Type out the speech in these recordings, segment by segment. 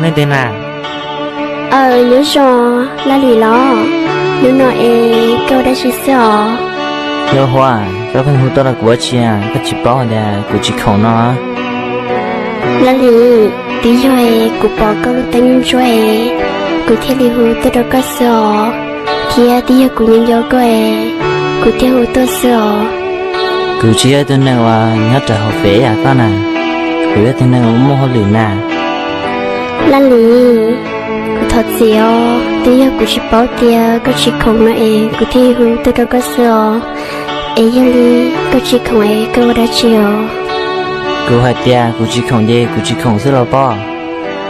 Leej twg na? Aw, nyob zoo, Laj Lis los? Hnub no es koj ua dab tsi xwb os? Nkauj Huab, koj pheej hu tuaj rau kuv ua dab tsi, koj tsis paub hais tias kuv tsis khoom no? Laj Lis, twb yog es kuv pom koj lub teeb ntsuab es kuv thiaj li hu tuaj rau koj xwb os, thiab twb yog kuv nco nco koj es kuv thiaj hu tuaj xwb os. Kuv tsis yog ib tug neeg uas nyob rau hauv fem yam koj na, kuv yog tus neeg uas muaj hauj lwm na. Laj Lis, kuv thov txim os, twb yog kuv tsis paub tias koj tsis khoom no es kuv thiaj hu tuaj rau koj xwb os. Es yog li koj tsis khoom es koj ua dab tsi os? Kuv hais tias kuv tsis khoom ces kuv tsis khoom xwb los pob,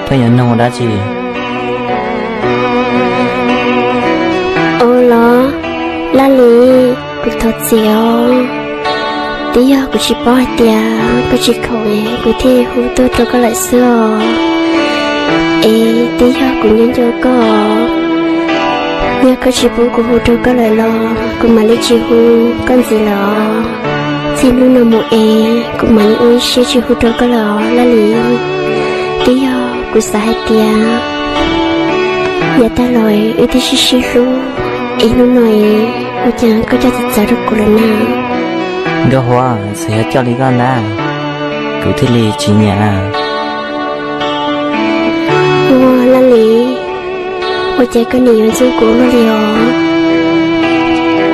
pheej yuav nug ua dab tsi? Ua los, Laj Lis, kuv thov txim os, twb yog kuv tsis paub hais tias koj tsis khoom es kuv thiaj hu tuaj rau koj lawm xwb os. Es twb yog kuv nco nco koj, yog koj tsis pub kuv hu rau koj lawm los kuv mam li tsis hu koj ntxiv lawm os. Txij hnub no mus es kuv mam li ua ib siab tsis hu rau koj lawm os Laj Lis. Twb yog kuv xav hais tias yav tag los wb twb sib sib hlub, es hnub no es ua cas koj coj txawv txawv rau kuv lawm na? Nkauj Huab, txawm yog coj li koj ntag, kuv thiaj li tsis nyiam. Ua Laj Lis, ua cas koj nim yuav ntxub kuv luaj li os?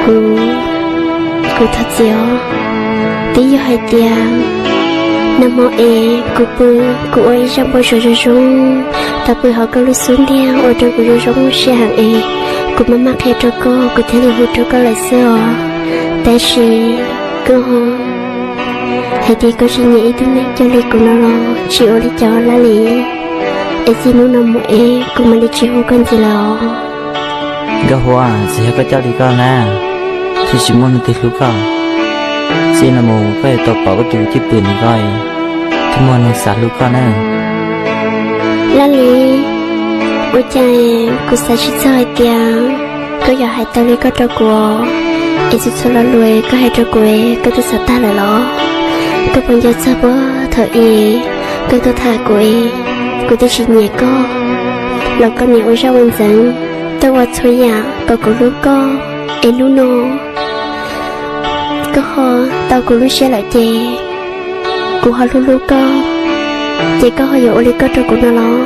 Kuv, kuv thov txim os. Twb yog hais tias nag hmo es kuv pw, kuv ua ib zaj npau suav zoo zoo, tau pw hauv koj lub xub ntiag ua rau kuv zoo zoo siab heev es kuv maj maj qhia rau koj, kuv thiaj li hu rau koj lawm xwb os. Tab sis koj hais tias koj tsis nyiam ib tug neeg coj li kuv no los tsis ua li cas Laj Lis. Es txij hnub no mus es kuv mam li tsis hu koj ntxiv lawm os. Nkauj Huab, txawm yog koj coj li koj na, thiaj tsis muaj leej twg hlub koj. Txij no mus koj yuav tau pom koj tus cwj pwm ntawm ko, thiaj muaj neeg xav hlub koj na. Laj Lis, ua cas kuv xav tsis txog hais tias koj yuav hais tau li koj rau kuv, es txhua txhua lo lus koj hais rau kuv koj twb xav tag lawm los? Koj puas nco txog puag thaum ub koj tuaj tham kuv es kuv twb tsis nyiam koj los koj nim ua zaj ua ntxeev, tuaj ua txhua yam kom kuv hlub koj, es hnub no koj ho tau kuv lub siab lawm ces kuv ho hlub hlub koj, ces koj ho yuav ua li koj rau kuv no los?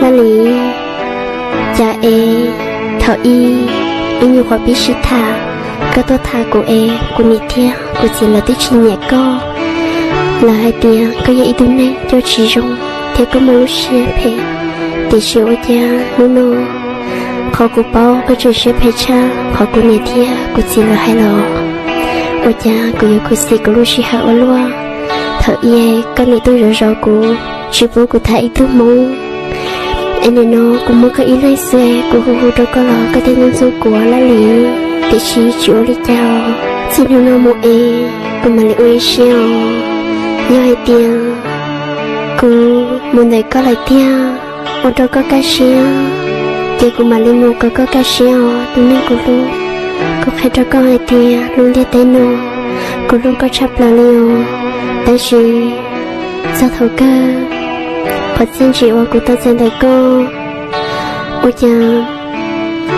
Laj Lis, cas es thaum ub ib nyuag qhuav pib sib tham, koj tuaj tham kuv es kuv niam thiab kuv txiv lawv twb tsis nyiam koj. Lawv hais tias koj yog ib tug neeg coj tsis zoo thiab koj muaj lub siab phem, tiam sis ua cas hnub no qhov kuv paub koj tseem siab phem tshaj qhov kuv niam thiab kuv txiv lawv hais los? Ua cas kuv yuav khuv xim kuv lub sij hawm ua luaj? Thaum ub koj nim tuaj zov zov kuv, tsis pub kuv tham ib tug hmoob, es nim no kuv muaj koj ib leeg xwb, kuv hu hu rau koj los koj thiaj ntxub ntxub kuv Laj Lis. Tiam sis tsis ua li cas, txij hnub no mus es kuv mam li ua ib siab os. Yog hais tias kuv mus ntawm koj lawm tiag, ua rau koj kaj siab, ces kuv mam li mus kom koj kaj siab os tus neeg kuv hlub. Kuv qhia rau koj hais tias lub ntiaj teb no kuv hlub koj tshaj plaws li os. Tab sis txog thaum kawg, qhov txiaj ntsim uas kuv tau txais ntawm koj, ua cas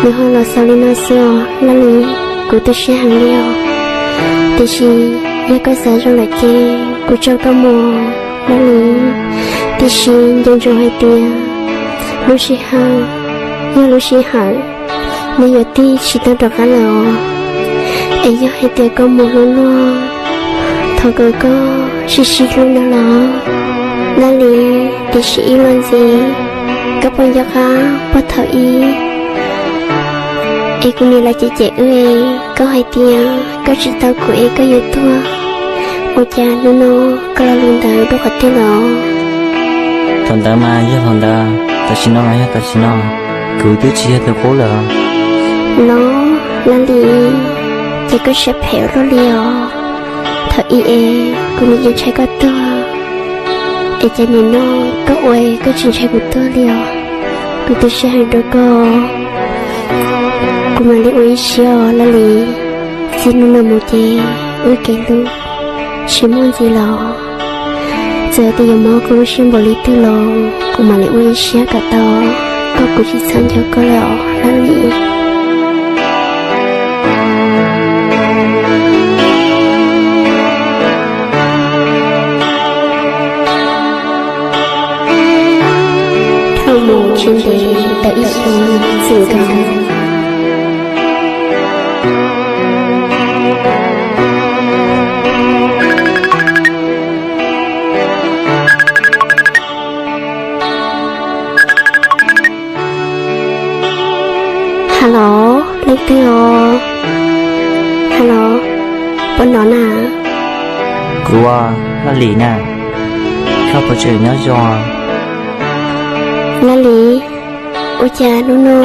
nws ho los xaus li no xwb os Laj Lis. Kuv tu siab heev li os. Tiam sis yog koj xav zoo lawm ces kuv tso koj mus Laj Lis. Tiam sis nco ntsoov hais tias lub sij hawm yog lub sij hawm, nws yuav tig tsis tau rov qab lawm os. Es yog hais tias koj mus hlub luag, thov kom koj sib sib hlub no los Laj Lis. Tiam sis ib los ntxiv, koj puas nco qab puag thaum ub es kuv niam lawv cem cem wb, koj hais tias koj tsis tau kuv es koj yuav tuag, ua cas hnub no koj lo lus ntawd dua qhov twg los? Thaum ntawd mas yog thaum ntawd, tam sim no mas yog tam sim no, kuv twb tsis yog tus qub lawm. Los Laj Lis, ces koj siab phem ua luaj li os. Thaum ub es kuv nim yeej ntshai koj tuag, es cas nim no koj ua koj tsis ntshai kuv tuag li os. Kuv tu siab heev rau koj, kuv mam li ua ib siab os Laj Lis. Txij hnub no mus ces wb kev hlub tsis muaj ntxiv los, txawm tias yuav mob kuv lub siab npaum li twg los kuv mam li Ua ib siab kom tau, koj kuv tsis txhob nco koj lawm os Laj Lis. Dhau mus tsis ntev tau ib xyoos txwm nkaus. Hello, leej twg os? Hello, puas hnov na? Kuv, Laj Lis na, koj puas tseem nyob zoo? Laj Lis, ua cas hnub no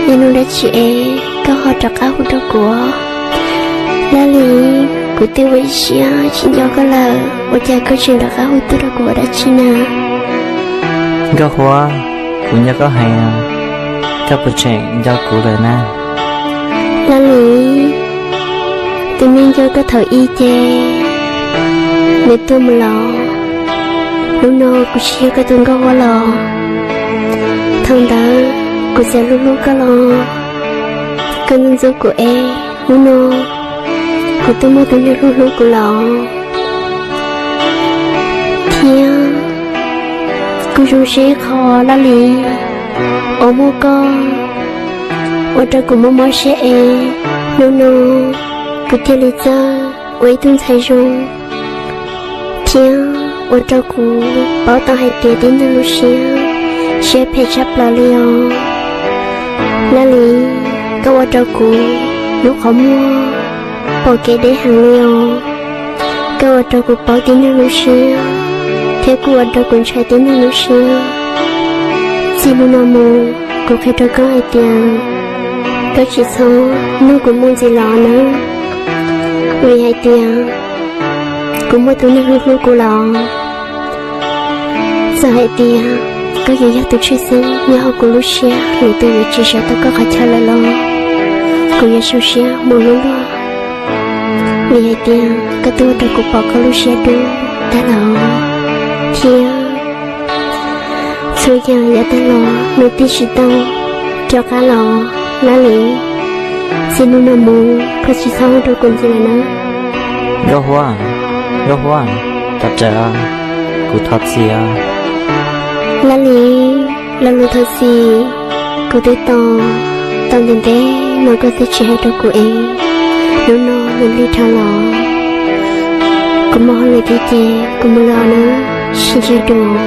yog hnub dab tsi es koj ho rov qab hu rau kuv? Laj Lis, kuv twb ua ib siab tsis nco koj lawm, ua cas koj tseem rov qab hu tuaj rau kuv ua dab tsi na? Nkauj Huab, kuv nco koj heev, koj puas tseem nco kuv lawm na? Laj Lis, tus neeg nco koj thaum ub ces nws tuag mus lawm. Hnub no kuv tsis yog koj tus Nkauj Huab lawm. Thaum ntawd kuv txawm hlub hlub koj los koj ntxub ntxub kuv es hnub no kuv twb muaj tus neeg hlub hlub kuv lawm. Thiab kuv zoo siab ib qho Laj Lis, uas muaj koj ua rau kuv mob mob siab es hnub no kuv thiaj li txawj ua ib tug ntxhais zoo, thiab ua rau kuv paub tau hais tias tib neeg lub siab, siab phem tshaj plaws li os. Laj Lis, koj ua rau kuv lub qhov muag pom kev deb heev li os. Koj ua rau kuv paub tib neeg lub siab, thiab kuj ua rau kuv ntshai tib neeg lub siab. Txij hnub no mus, kuv qhia rau koj hais tias koj tsis txhob nug kuv mus ntxiv los nawb, vim hais tias kuv muaj tus neeg hlub hlub kuv lawm. Txawm hais tias koj yuav yog tus tshwj xeeb nyob hauv kuv lub siab, lwm tus yuav tsis sawv tau koj qhov chaw lawm los kuv yuav zoo siab mus hlub luag, vim hais tias koj twb ua rau kuv pom koj lub siab dub tag lawm, thiab txhua yam yav tag los nws twb tsis tau rov qab los. Laj Lis, txij hnub no mus koj tsis txhob hu rau kuv ntxiv lawm nawb. Nkauj Huab, Nkauj Huab, thov rawm, kuv thov txim os. Laj Lis, lo lus thov txim kuv twb tos tau ntev ntev no koj twb tsis hais rau kuv es hnub no nws lig dhau los. Kuv muaj hauj lwm thiab ces kuv mus lawm nawb, sib ntsib dua.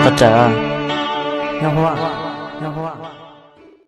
Thov rawm, Nkauj Huab, Nkauj Huab.